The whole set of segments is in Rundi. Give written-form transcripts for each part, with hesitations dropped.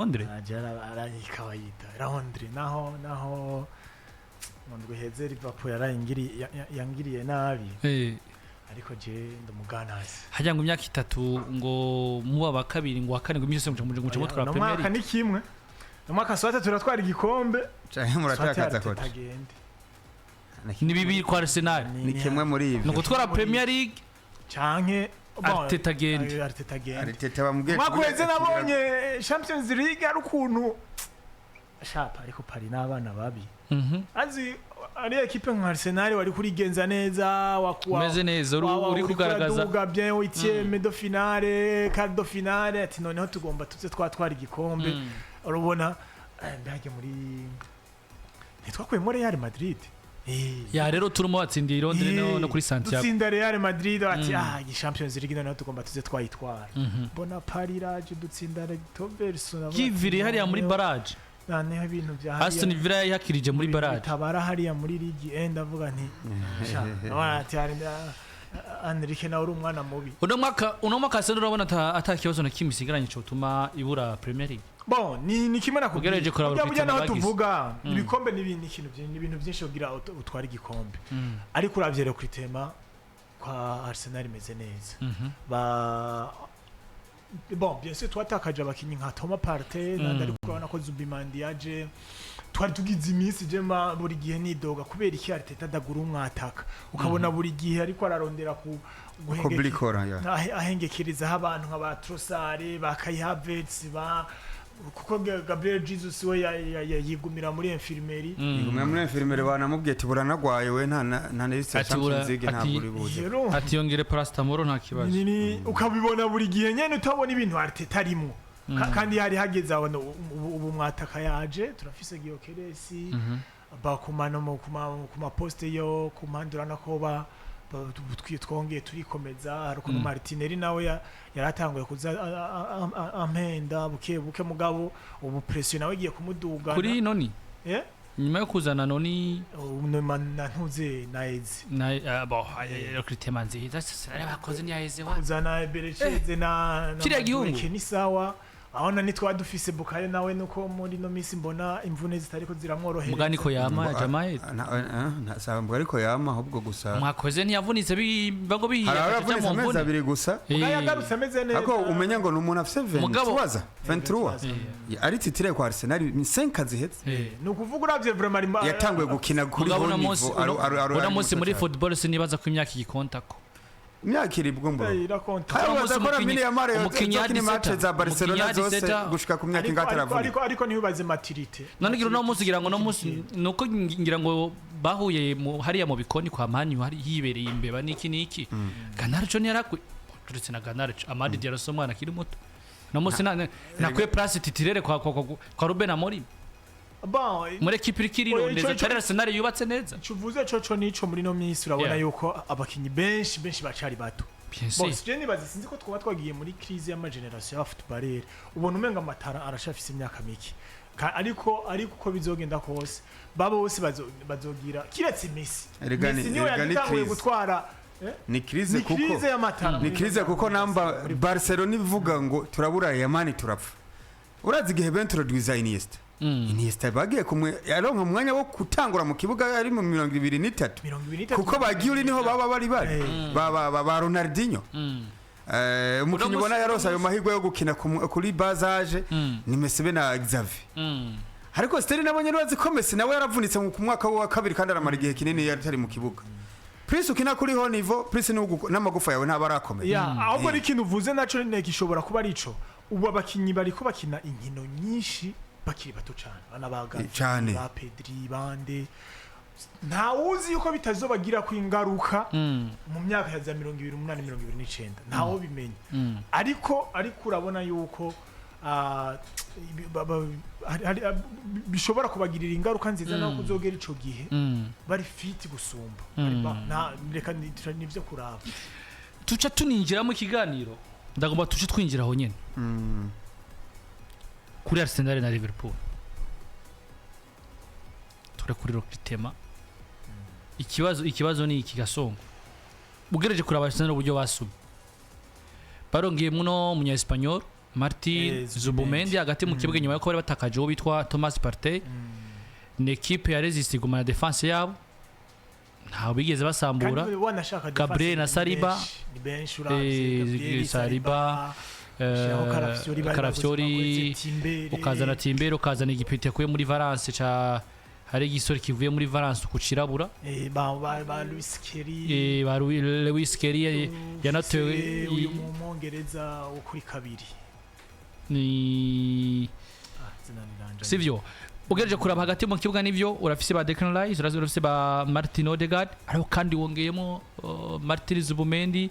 Londres. Aje arayikawayida Londres, naho mu ndwi iheze Liverpool yarayingiriye, yangiriye nabi. Ariko je ndumuganasi. Hajya ngo imyaka 3 ngo muba ba kabiri, ngo wa kane, ngo imyose muce mutwara No Premier mwaka League. ni kimwe no mwaka swate turatwara igikombe. Canke Swate muratakaza Arteta coach. agende. Ni bibiri kwa Arsenal. Ni kimwe muri ni ivyo. ugutwara Premier League. Canke bon, Arteta agende. Arteta agende. Arteta bamubwiye. Umwaka uheze nabonye Champions League ari ukuntu shapa, ariko Paris n'abana babi. Azi ari ekipe nka Arsenal wari kurigenza neza, wakuwa Umeze neza, uri kugaragaza. Uraduga bien, huitième de finale, quart de finale, ati noneho tugomba tuze twatwara igikombe. Urabona mbage muri ntitwakuyemo Real Madrid. Ya, rero turimo batsindiye i Londres no kuri Santiago. Dutsinda Real Madrid, ati ah, iyi Champions League noneho tugomba tuze twayitwara. Mbona Paris iraje, dutsinda Toverson. Yiviriye hariya muri barrage. Noneho ibintu bya hariya Aston Villa yayihakirije muri ibintu barrage. bitabara hariya muri Ligue 1, ndavuga nti sha, ndabona ati hari Enrique nawe uri umwana mubi. Uno mwaka Arsenal urabona ata kibazo na kimwe isigaranye cotuma ibura Premier League? Bon, ni kimwe nakubwiye. Ugerageje kuraba Burya naho bagize. tuvuga ibikombe ni ikintu ni ibintu byinshi kugira utware igikombe, ariko uravye recrutement kwa Arsenal imeze neza. Ba bon, bien sûr twatakaje abakinyi nka Thomas Partey nandi, ariko urabona ko Zubimendi yaje. Twari tugize iminsi jema buri gihe nidoga kubera iki Arteta adagura umwataka, ukabona buri gihe ariko ararondera ku Kublikora ya. Ahengekerezaho abantu nka ba Trossard, ba Kai Havertz, ba kuko Gabriel Jesus we yigumira muri infirmerie. Igumira muri infirmerie, banamubwiye ati buranagwaye we, nta liste ya Ati Champions League ntabwo ati- uri buze. Rero, Ati yongere paracetamol, nta kibazo. Ukabibona buri gihe nyene utabona ibintu Arteta arimwo. Kandi hari hageze aho ubu mwataka yaje, turafise Gyökeres bakumana mu kuma ku maposte yo ku mpande, urabona ko twongeye turikomeza. Hari ukuntu Martinelli nawe yaratanguye kuza ampenda buke buke, mugabo ubu pression nawe igiye kumudugana. Kuri Noni? Eh? Nyuma yo kuzana Noni? Ubu na ntuze na Eze. Na bon, recrutement nziza sinari bakoze ni yaheze wa. Kuzana Berecheze na Kiriya gihungu. Madueke ni sawa, aho na nitwa dufise Bukayo nawe, nuko muri no minsi mbona imvune zitariko ziramworohereza. Mugani ko yama Jamael. Ntabwo ariko yama, ahubwo gusa Mwakoze ntiyavunitse bago bihiye hari akaja abavunitse mu amezi mvune. 2 gusa. Bukayo yagarutse ameze neza. Ako umenya ngo ni umuntu afise 23 23 ari titire kwa Arsenal ni 5 zihetse. Ni ukuvuga uravye vraiment Yatanguye gukina kuri Mugabo haut uno munsi niveau uno ari munsi muto muri cyane. football sinibaza ko imyaka igikontako. Imyaka iri bwo mbro. Irakonta. Hari Uno munsi abazakora Mini Yamal umukinyi yozokina ya match 17, za Barcelona umukinyi ya zose 17. gushika ku myaka ariko, ingahe ariko, ataravunika. ariko ntibibaze maturité. None ngira uno munsi, ngira ngo uno munsi nuko ngira ngo bahuye hariya mu bikoni kwa Manu, hari yibereye imbeba niki niki. Garnacho ntiyarakwe turetse na Garnacho, Amad Diallo si umwana akiri muto. Uno munsi nakwiye place titulaire kwa Ruben Amorim Bon, muri ekipe iriko irirondeza, atari Arsenal yubatse neza. Ico uvuze coco nico, muri no minsi urabona yuko abakinyi benshi benshi bacari bato. Bien Bon, sûr. sije nibaze, sinzi ko twaba twagiye muri crise y'amagénération y'abafootballeur, ubona umenga amatara arashafise imyaka mike. Ariko uko bizogenda kose baba bose bazogira kiretse Messi. Erega Messi niwe erega ni yatanguye crise. gutwara, eh? Ni crise. Ni Kuko crise y'amatara. Ni crise kuko namba Barcelona ivuga ngo turabura Yamani turapfa, urazi igihe bentroduisa Iniesta, Iniesta bagiye kumwe yaronka umwanya wo gutangura mu kibuga ari mu 23. 23. Kuko ba Giuli niho baba bari ba Ronaldinho. Umukinnyi ubona yarose ayo mahirwe yo gukina kuri bazaje ni Messi be na Xavi. Ariko Sterling nabonye nbazi ko Messi nawe yaravunitse ku mwaka we wa kabiri kandi aramara igihe kinini yari mu kibuga. Plus ukina kuri haut niveau, plus n'amagufa yawe ntaba arakomeye. Ya, ahubwo ari ikintu uvuze naco ne gishobora kuba ari ico. Ubu abakinyi bariko bakina inkino nyinshi bakiri bato cane, bana ba Gavi, Cane. ba Pedri, bande, ntawuzi yuko bitazobagira ko ingaruka mu myaka ya za 28, 29, ntawo bimenya. Ariko urabona yuko bishobora kubagirira ingaruka nziza naho kuzogera ico gihe bari fit gusumba. Reka nivyo kuraba. Tuca tuninjiramo ikiganiro, ndagomba tuce twinjira aho nyene kuri Arsenal na Liverpool, ture kuri recrutement. Ikibazo ni iki, gasongo? Ugereje kuraba Arsenal uburyo basumye, barongeye muno munya Espanyol. Martin Zubimendi. Zubimendi hagati mu kibuga, nyuma yuko bari batakaje uwo bitwa Thomas Partey. Ni ekipe ya resiste igumana defense yabo, ntawe bigeze basambura. Kandi wanashaka Gabriel na defense ni Saliba. benshi, ni benshi uravye Gabriel, Saliba, ushiraho Calafiori, bari Calafiori, baguze Timber. Ukazana Timber, ukazana igipiti yakuye muri Valence ca hari igisore kivuye muri Valence kucirabura. Ba Luis Kelly. Ba Lewis Kelly yanatewe. Uyu mu Mwongereza wo kuri kabiri. Ni Ah, izina riranje. Sivyo, ugereje kuraba hagati mu kibuga nivyo, urafise ba Declan Rice, urafise ba Martin Odegaard, ariko kandi wongeyemo Martin Zubimendi.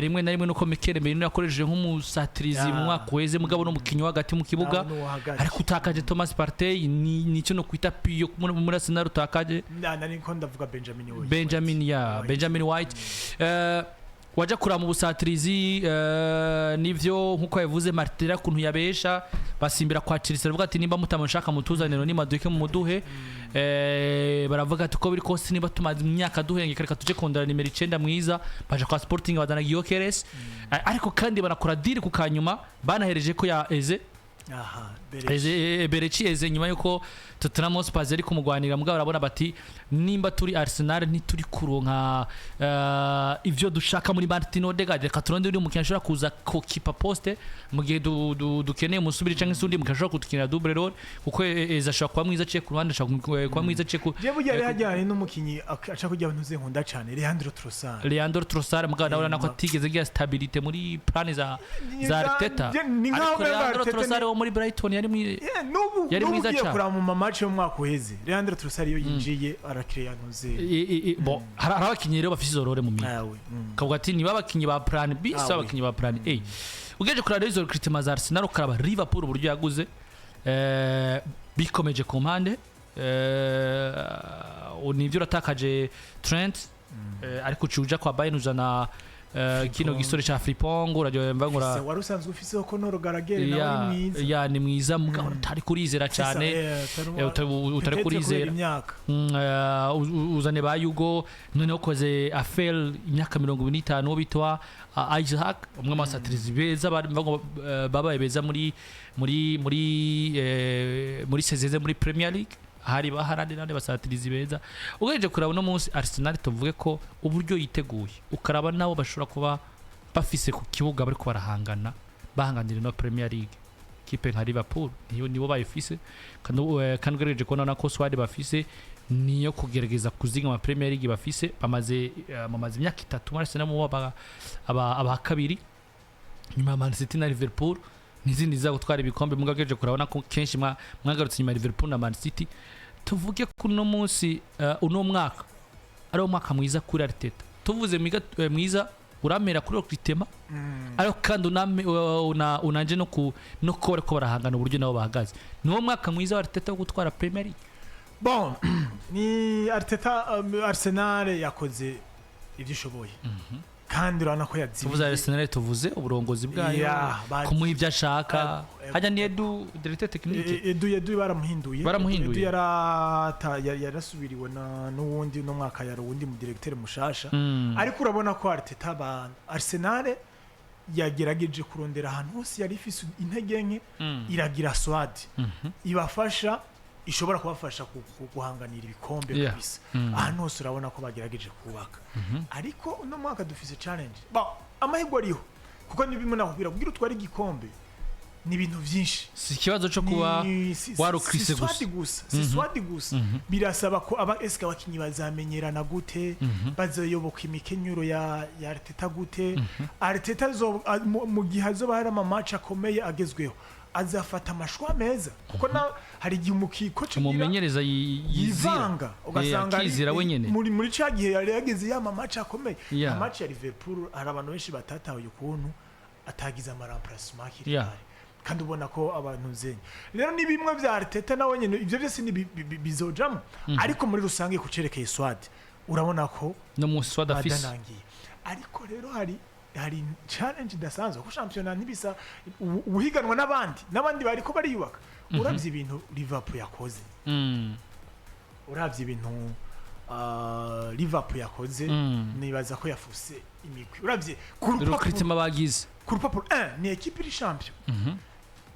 Rimwe na rimwe nuko Mikel Merino yakoresheje nk'umusatirizi mu mwaka weze, mugabo n'umukinyi wo hagati mu kibuga. Nawe n'uwo hagati. Ariko utakaje Thomas Partey, ni nicyo no kwita piyo muri Arsenal utakaje. Nari ko ndavuga Benjamin White. Benjamin ya White. Benjamin White. Waja kuraba mu busatirizi, nivyo nkuko yavuze Martira kuntu yabesha basimbira kwa Chelsea, baravuga ati nimba mutamushaka mutuzanire ni maduke mu muduhe. Baravuga ati uko biri kose niba tumaze imyaka duhengeka reka tuje kondera nimero 9 mwiza, baje kwa Sporting bazana Gyökeres. Ariko kandi banakora deal ku kanyuma banahereje ko ya Eze. Aha, Berechi. Eze, Berechi Eze, nyuma yuko Tottenham Hotspur yari kumugwanira, mugabo barabona bati nimba turi Arsenal ntituri kuronka ivyo dushaka muri Martin Odegaard, reka turonde undi mukinnyi ashobora kuza kokipa poste mu gihe dukeneye umusubiri canke se undi mukinnyi ashobora kudukinira double role, kuko Eze ashobora kuba mwiza aciye ku ruhande, ashobora kuba mwiza aciye ku Je burya rero hajya hari n'umukinyi aca kujya ntuze nkunda cyane, Leandro Trossard. Leandro Trossard, mugabo nawe urabona ko atigeze agira stabilité muri plan za Arteta. Ni nkaho Ariko umenga Leandro Arteta Trossard wo muri Brighton yari Yeah, n'ubu yari n'ubu mwiza ugiye cane. kuraba mu match yo mu mwaka uheze, Leandro Trossard iyo yinjiye arakireya ntuze. Bon, hari abakinyi rero bafise izo role mu migwi. Nawe. Kavuga ati niba abakinyi ba plan B, si Ah, oui. abakinyi ba plan A. Ugejeje kuraba rero izo recruitment za Arsenal, ukaraba Liverpool uburyo yaguze, bikomeje ku mpande, nivyo uratakaje Trent, ariko uciye uja kwa Bayern uzana kino Frimpong. gisore ca Frimpong, uraryoherwa mva ngura. Se wari usanzwe ufiseho Conor Gallagher, nawe Ya, ni mwiza. ya, ni mwiza mugabo utari kurizera cane. Utari utari kurizera. Imyaka. Uzane ba Yugo, noneho ukoze afel imyaka 25 uwo bitwa Isaac, umwe mu basatirizi beza bari babaye beza muri sezeze muri Premier League, hari baharandi n'abandi basatirizi beza. Ugereje kuraba uno munsi Arsenal, tuvuge ko uburyo yiteguye, ukaraba nabo bashobora kuba bafise ku kibuga bariko barahangana bahanganira no Premier League, kipe nka Liverpool niyo nibo bayifise, kandi ugerageje kubona na ko squad bafise niyo kugerageza kuzigama Premier League bafise, bamaze imyaka 3 muri Arsenal mu aba kabiri nyuma ya Man City na Liverpool n'izindi ziza gutwara ibikombe, mugerageje kurabona ko kenshi mwagarutse inyuma ya Liverpool na Man City. Tuvuge ko uno munsi, uno mwaka ari umwaka mwiza kuri Arteta, tuvuze mwiza uramera kuri recruitment, ariko kandi unanje no kuba bariko barahangana uburyo nabo bahagaze, niwo mwaka mwiza wa Arteta wo gutwara Premier League. Bon, ni Arteta, Arsenal yakoze ibyo ishoboye kandi urabona ko Tuvuze yazibiye. Arsenal, tuvuze uburongozi bwayo, kumuha ibyo ashaka. Hajya ni Edu directeur technique. Edu baramuhinduye. Baramuhinduye. Edu yarasubiriwe na n'uwundi, no mwaka yari uwundi mu directeur mushasha. Ariko urabona ko Arteta ba Arsenal yagerageje kurondera ahantu hose yari ifise intege nke, iragira swad ibafasha, ishobora kubafasha guhanganira ibikombe kabisa. Ahantu hose urabona ko bagerageje kubaka, ariko uno mwaka dufise challenge. Bon, amahirwe ariho kuko ni bimwe nakubwira, kugira utware igikombe ni ibintu byinshi. Si ikibazo cyo kuba warukrise si swadi gusa, si swadi gusa, birasaba ko aba eske abakinyi bazamenyerana gute, bazoyoboka imikenyuro ya Arteta gute. Arteta mu gihe azoba hari ama match akomeye agezweho, azafata amashwa meza, kuko na hari igihe umukiko umumenyereza yizira yivanga ugasanga akizira wenyene. muri ca gihe yari yageze ya ma match akomeye. Match ya Liverpool hari abantu benshi batatahuye ukuntu atagize ama remplacement hakiri kare, kandi ubona ko abantu zenye rero ni bimwe vya Arteta nawe nyene, ivyo byose ni bizojamo. Ariko muri rusange kucerekeye swad urabona ko no munsi wa dafise badanangiye, ariko rero hari challenge idasanzwe kuko shampiyona ntibisa uhiganwa n'abandi bariko bariyubaka. Uravye ibintu Liverpool yakoze, uravye ibintu Liverpool yakoze, nibaza ko yafuse imigwi uravye ku rupapuro. Recruitment bagize. Ku rupapuro ni ekipe iri champion,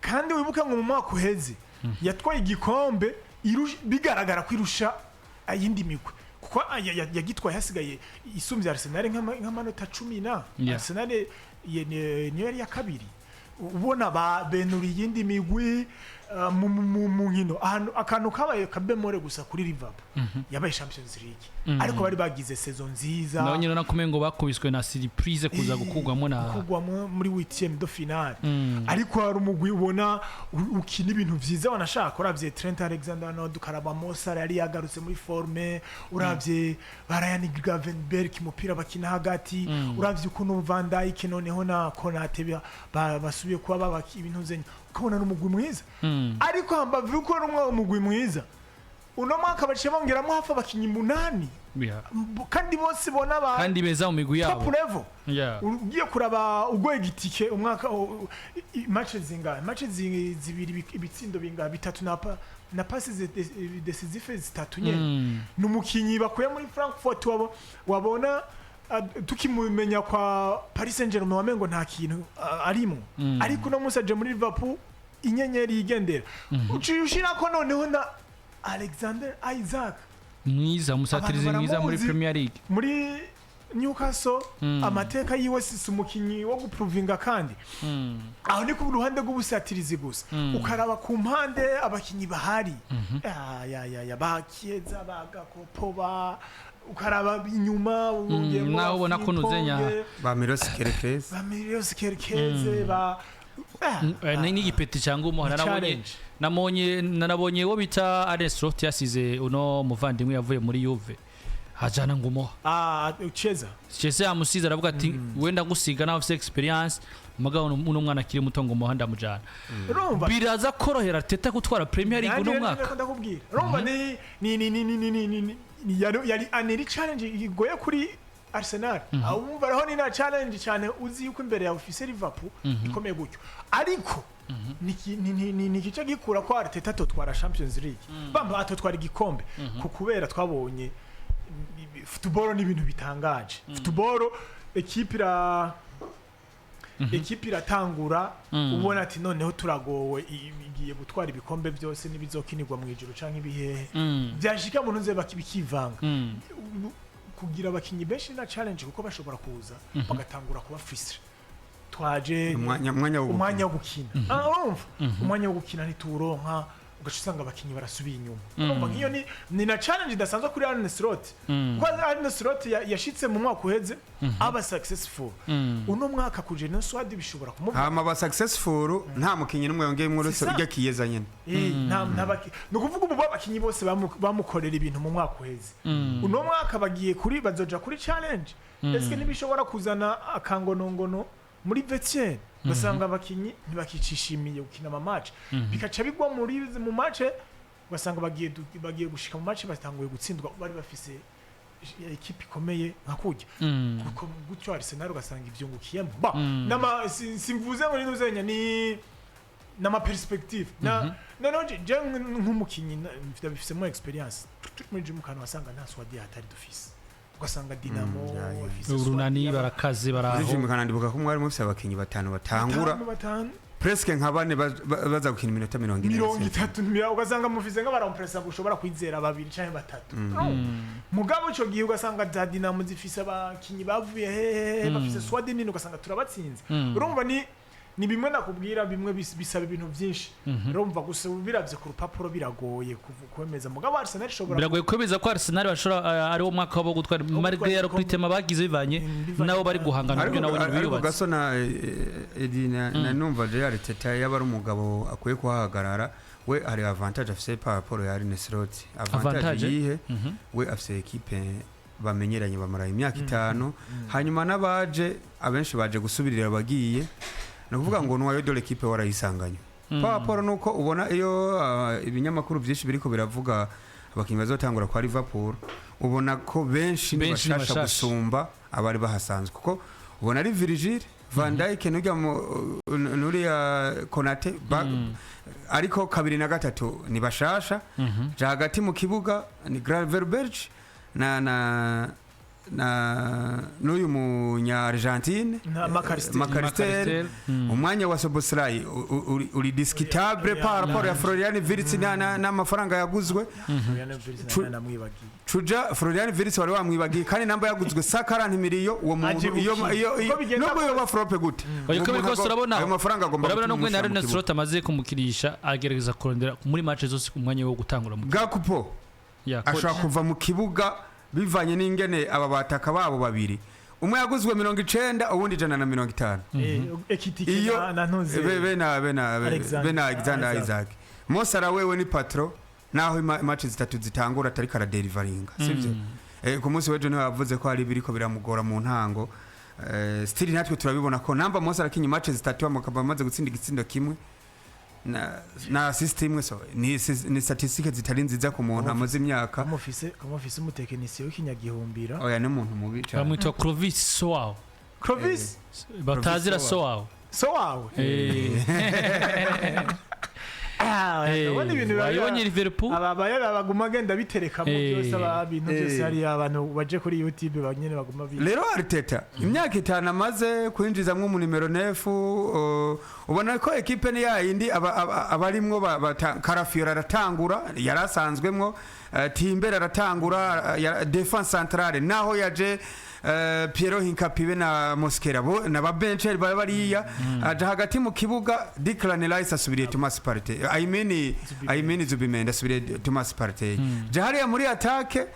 kandi wibuke ngo mu mwaka uheze yatwaye igikombe bigaragara ko irusha ayindi migwi, kuko yagitwaye hasigaye isumbye Arsenal nk'amanota 10 na Arsenal niyo yari iya kabiri. Ubona ba benura iyindi migwi mu nkino. Ahantu akantu kabaye kabemore gusa kuri Liverpool, yabaye Champions League, ariko bari bagize saison nziza. Naho nyine nakumenya ngo bakubiswe na surprise kuza gukugwamo na kugwamo muri huitième de finale. Ariko hari umugwi ubona ukina ibintu vyiza, wanashaka uravye Trent Alexander-Arnold, ukaraba Mo Salah yari yagarutse muri forme, uravye ba Ryan Gravenberch umupira bakina hagati, uravye ukuntu Van Dijk noneho na Konate basubiye kuba babaki ibintu zenye, ukabona ni umugwi mwiza. Ariko hambavu yuko ari umugwi mwiza, uno mwaka baciye bongeramo hafi abakinyi 8 kandi bose bona ba kandi beza mu migwi top yabo. level. Ugiye kuraba ugoye gitike umwaka match zingahe, match zibiri, ibitsindo bingahe, bitatu na passes décisives zitatu nyene. Ni umukinyi bakuye muri Frankfurt, wabo wabona tukimumenya kwa Paris Saint-Germain wamengo nta kintu arimwo, ariko uno munsi aje muri Liverpool inyenyeri yigendera. Uciye ushirako noneho na Alexander Isaac. Mwiza umusatirizi Abantu mwiza muri baramuzi. Premier League. Muri Newcastle amateka yiwe si umukinyi wo guprovinga, kandi aho ni ku ruhande rw'ubusatirizi gusa. Ukaraba ku mpande abakinyi bahari, ya ya ya, ba Chiesa, ba Gakopo, ba ukaraba inyuma wongeyemo Naho ubona ko ba nuzenya. Frimpong, Ba Milos Kerkez. Ba Milos Kerkez, ba N'igipeti cyangwa umuhana Ni nabonye. challenge. Nabonye uwo bita Arne Slot yasize uno muvandimwe yavuye muri Juve hajana ngo umuha Chiesa. Chese yamusize, aravuga ati wenda gusiga nawe ufite experience, mugabo uno mwana akiri muto ngo umuha ndamujana. Urumva biraza korohera Arteta gutwara Premier League uno Nanjye mwaka. rero ndakubwira, urumva ni ni ni ni ni ni ni ni yari aneri challenge igoye kuri Arsenal. Aho umva raho ni na challenge cyane, uzi yuko imbere yawe ufise Liverpool ikomeye gutyo, ariko ni igice gikura ko Arteta atotwara Champions League, bamba atotwara igikombe, ku kubera twabonye football ni ibintu bitangaje. Football ekipe iratangura ubona ati noneho turagowe, igiye gutwara ibikombe byose n'ibizokinirwa mu ijoro canke ibihehe, byashika mu ntuze bikivanga. Kugira abakinyi benshi na challenge, kuko bashobora kuza bagatangura kuba frustré, twaje Umwanya wo umwanya wo gukina. Urumva umwanya wo gukina ntituwuronka, ugaca usanga abakinyi barasubiye inyuma. Urumva nk'iyo ni na challenge idasanzwe kuri Arne Slot, kuko Arne Slot yashitse mu mwaka uheze aba successful. Uno mwaka kuje no squad bishobora kumuva. Hama ba successful, nta mukinyi n'umwe yongeyemwo uretse C'est ça. urya Chiesa nyene. Nta ni ukuvuga ubu abakinyi bose bamukorera ibintu mu mwaka uheze, uno mwaka bagiye kuri bazoja kuri challenge. Eske ntibishobora kuzana akangonongono muri vestiaire, ugasanga abakinyi ntibakicishimiye gukina ama match, bikaca bigwa muri mu match, ugasanga bagiye gushika mu match batanguye gutsindwa, bari bafise ekipe ikomeye nka kurya, kuko gutyo Arsenal ugasanga ivyungukiyemo. Ba nama simvuze ngo ninuzenya, ni nama perspective na noneho je nk'umukinyi ndabifisemo experience. Turi muri gym kantu wasanga nta squad hatari dufise, ugasanga Dinamo ifise squad Urunani barakaze Muri baraho. gym kanandibuka ko mwari mufise abakinyi batanu batangura batanu batanu presque nka bane baza gukina iminota 40. 30, ugasanga mufise nk'abarompresa ushobora kwizera babiri canke batatu. Mugabo ico gihe ugasanga za Dinamo zifise abakinyi bavuye hehe, bafise squad nini, ugasanga turabatsinze. Urumva ni bimwe nakubwira, bimwe bisaba ibintu byinshi. Urumva gusa biravye ku rupapuro biragoye kwemeza, mugabo Arsenal ishobora Biragoye kwemeza ko Arsenal bashobora ari wo mwaka wabo wo gutwara, malgré ya igikombe. recruitment bagize bivanye Bivanye nabo bari guhangana Ariko uburyo nabo nyine ariko biyubatse. Gaso na Edi na numva Gerard Arteta yaba ari umugabo akwiye kuhahagarara. We hari avantage afise par rapport ya Arne Slot. Avantage Avantage? yihe? We afise ekipe bamenyeranye, bamara imyaka 5, hanyuma n'abaje abenshi baje gusubirira abagiye. Ni ukuvuga ngo noyau de l'équipe warayisanganye, par rapport nuko ubona iyo ibinyamakuru byinshi biriko biravuga abakinyi bazotangura kwa Liverpool, ubona ko benshi ni Benshi ni bashasha bashasha. gusumba abari bahasanzwe, kuko ubona ari Virgil van Dijk nurya nuriya Konate ariko kabiri na gatatu ni bashasha. Ja hagati mu kibuga ni Gravenberch. na na na n'uyu munya Argentine, Na McAllister. McAllister. McAllister. Umwanya wa Soboslai uri discutable par rapport ya Florian Wirtz n'amafaranga yaguzwe. Namwibagiye. Cuja Florian Wirtz wari wamwibagiye, kandi namba yaguzwe 40 miliyo, uwo Aje muntu iyo gukina. iyo Uko bigenda nubwo yoba flop gute, Oya, uko uwo biri muntu kose urabona ayo mafaranga agomba urabona gutuma nubwo umushyira mu Arne kibuga. Slot amaze kumukinisha, agerageza kurondera muri match zose umwanya wo gutangura mu Gakupo ya coach. ashobora kuva mu kibuga bivanye n'ingene aba bataka babo babiri, umwe yaguzwe 90, uwundi 150. Ekitike Iyo na ntuze be na Alexander Isaac. Isaac. Mo Salah wewe ni patro, naho match zitatu zitangura atari karadeliveringa, sivyo? Ku munsi w'ejo niho yavuze ko hari ibiriko biramugora mu ntango. Still natwe turabibona ko namba Mo Salah akinye match zitatu akaba amaze gutsinda igitsindo kimwe na assist imwe, so ni statistique zitari nziza ku muntu amaze imyaka. Kamufise umutekinisiye w'ikinyagihumbira. Oya, ni umuntu mubi cyane. Bamwita Clovis Soao. Clovis. Batazira Soao. So wawe. Ah, ndabona ibintu Wayibonye Liverpool. Aba bayara baguma agenda biterekamo byose, aba bintu byose, hari abantu baje kuri YouTube banyene baguma bi Rero Arteta imyaka 5 amaze kwinjizamwo mu nimero neuf, ubona ko ekipe ni yayindi abarimwo Calafiori aratangura yarasanzwemwo, Timber aratangura, défense centrale naho yaje Piero Hincapié na Mosquera bo na ba Bencher bari bariya, aja hagati mu kibuga Declan Rice asubiriye Thomas Partey, I mean Zubimendi asubiriye Thomas Partey, ja hariya muri attaque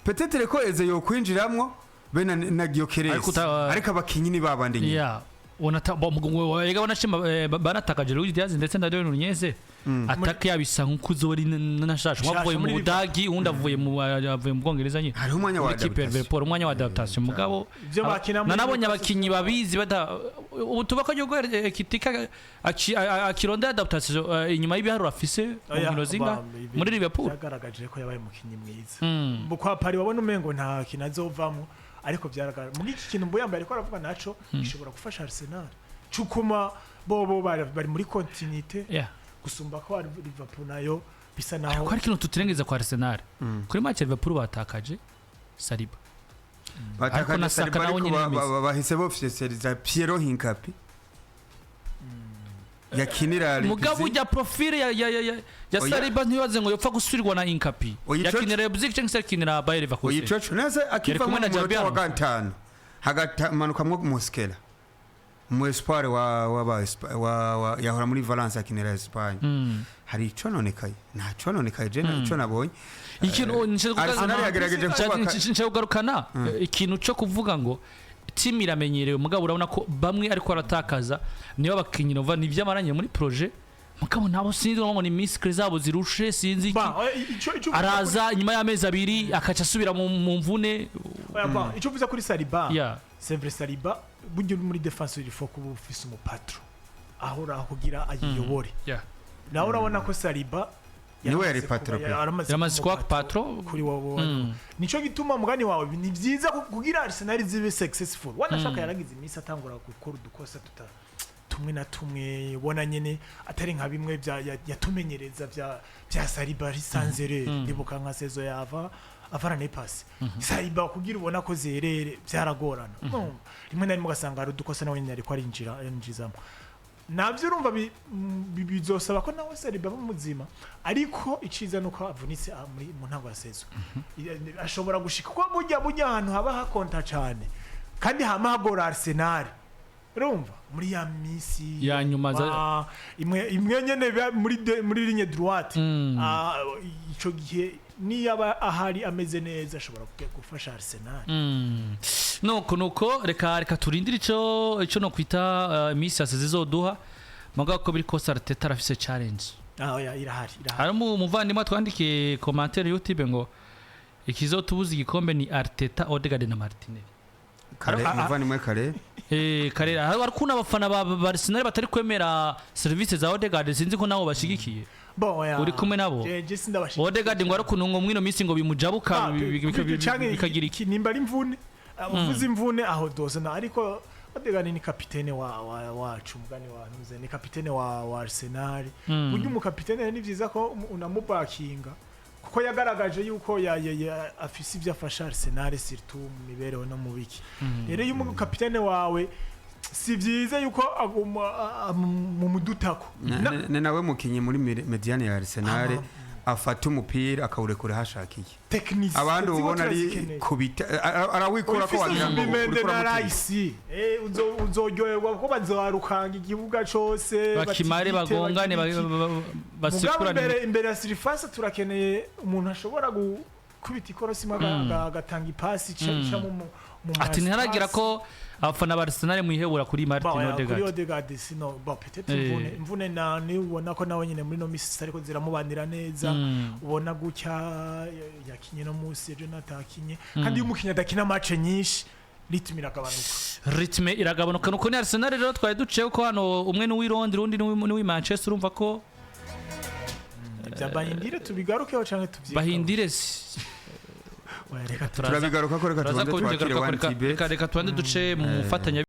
peut-être ko Eze yokwinjiramwo be na Gyökeres, Ariko ariko abakinyi ni babandi nyine. Ya, unata ega banashima banatakaje Luis Diaz ndetse na Darwin Nunez. Attaque yabisa nk'uko uzori nashashe, umwe avuye mu Shasha muri Budagi, undi avuye mu Bwongereza nyine. Hariho umwanya wa Muri kipe ya adaptation. Liverpool umwanya wa adaptation, mugabo Ivyo bakina muri nanabonye Newcastle. abakinyi babizi bada ubu tuba ko yuko Ekitika akirondera adaptation inyuma y'ibiharuro afise mu Oya, nkino zinga muri Liverpool. Byagaragaje ko yabaye umukinyi mwiza. Mu kwa Paris wabona umengo nta kintu azovamo, ariko byaragaragaye muri iki kintu Mbuyamba ariko aravuga naco gishobora gufasha Arsenal cukuma bobo bari muri continuité gusumba ko ari Liverpool nayo bisa naho. Ariko hari ikintu tutirengeza kwa Arsenal kuri match ya Liverpool, batakaje Saliba. Ariko Batakaje na Saka Saliba, nawe ariko nyene yemeza. bahise bofyeseriza Piero Hincapié yakinira Mugabo Leipzig. ujya profile ya Oya. Saliba ntibaze ngo yopfa gusubirwa na Inkapi. Oya, ico- Yakinira Leipzig cyangwa se yakinira Bayer Leverkusen. Oyicoco nese Yari akiva kumwe mu na munota Xabi wa Alonso. gatanu hagamanukamwo Mosquera, mu espoir wa yahora muri Valence akinira Espagne. Hari ico nonekaye, nta co nonekaye je ico nabonye. Ikintu Arsenal yagerageje kubaka- nshaka kugarukana, ikintu cyo kuvuga ngo team iramenyerewe, mugabo urabona ko bamwe ariko baratakaza niyo abakinyi nova ni ibyamaranye muri projet, mugabo nabo sinzi ngo ni muscle zabo zirushe, sinzi iki. Ba, oya, ico uvuze Araza nyuma y'amezi 2 akaca asubira mu mvune. Oya, ba, ico uvuze kuri Saliba, c'est vrai, Saliba burya uri muri défense il faut kuba ufise umupatro ahora kugira ayiyobore. Nawe urabona ko Saliba Niwe yari patro pe. Yaramaze kuba patro. Kuri wowe. Nico gituma mugani wawe ni byiza kugira Arsenal zibe successful, wanashaka yaragize iminsi atangura gukora udukosa tuta tumwe na tumwe, ubona nyene atari nka bimwe bya yatumenyereza bya Saliba risanzere. Ndibuka nka saison yava avara ne passe Saliba kugira ubona ko zerere byaragorana. Urumva, rimwe na rimwe ugasanga hari udukosa nawe nyene ariko arinjira arinjizamo nabyo, urumva bizosaba ko nawe Saliba aba muzima, ariko iciza nuko avunitse muri mu ntango ya saison ashobora gushika ko burya ahantu haba hakonta cane kandi hama hagora Arsenal, urumva muri ya misi Ya nyuma imwe imwe nyene muri ligne droite. Ico gihe niyaba ahari ameze neza ashobora gufasha Arsenal. Nuko reka turindire ico no kwita iminsi yase zizoduha, mugabo ko biri kose Arteta arafise challenge. Ah, oya, irahari, irahari. Hari umuvandimwe twandikiye commentaire YouTube ngo ikizotubuza igikombe ni Arteta, Odegaard na Martinelli. Kare umuvandimwe kare. Karera hari ukuntu abafana ba Arsenal batari kwemera service za Odegaard, sinzi ko nabo bashigikiye. Bon, oya. Uri kumwe nabo? Je sindabashigikiye. Odegaard ngo ari ukuntu ngo mwino minsi ngo bimujabuka bikagira iki. Nimba ari imvune, uvuze imvune aho dozana, ariko Odegaard ni kapitene wa wacu, mugani wa ntuze ni kapitene wa Arsenal. Burya umukapitene ni vyiza ko unamubakinga. Kuko yagaragaje yuko afise ivyo afasha Arsenal, surtout mu mibereho no mu biki. Rero iyo umukapitene wawe, si vyiza yuko aguma mu mudutako. Ni nawe mukinyi muri médiane ya Arsenal afata umupira akawurekura hashakiye. Technicité Abandi ziba ubona ari turazikeneye. kubita, arawikura ko wagira ngo Mende uriko na uramutera. Rice, uzoryoherwa kuko bazarukanga igibuga cose, bakimare batigite, bagongane, bagire iki. Mugabo basikurane. imbere ya surface turakeneye umuntu ashobora gukubita ikorosi imwe, agatanga ipasi ica mu Ati ntiharagira ko abafana ba Arsenal mwihebura kuri Martin Bon, kuri Odegaard. Odegaard sino bon, peut-être imvune na ni ubona ko nawe nyine muri no misi ariko ziramubanira neza. Ubona gutya yakinye no munsi ejo natakinye, kandi iyo umukinyi adakina match nyinshi, rythme iragabanuka. Rythme iragabanuka. Nuko ni Arsenal rero twari duciye ko hano, umwe ni uw'i Londres, undi ni uw'i Manchester, urumva ko Ibya Bayindire tubigarukeho canke tuvyige? Bahindire Oya, reka turaza Turabigaruka ko, reka turaza tubanze twakire kubigaruka. One Reka Tibet. reka tubanze duce mu mufatanya.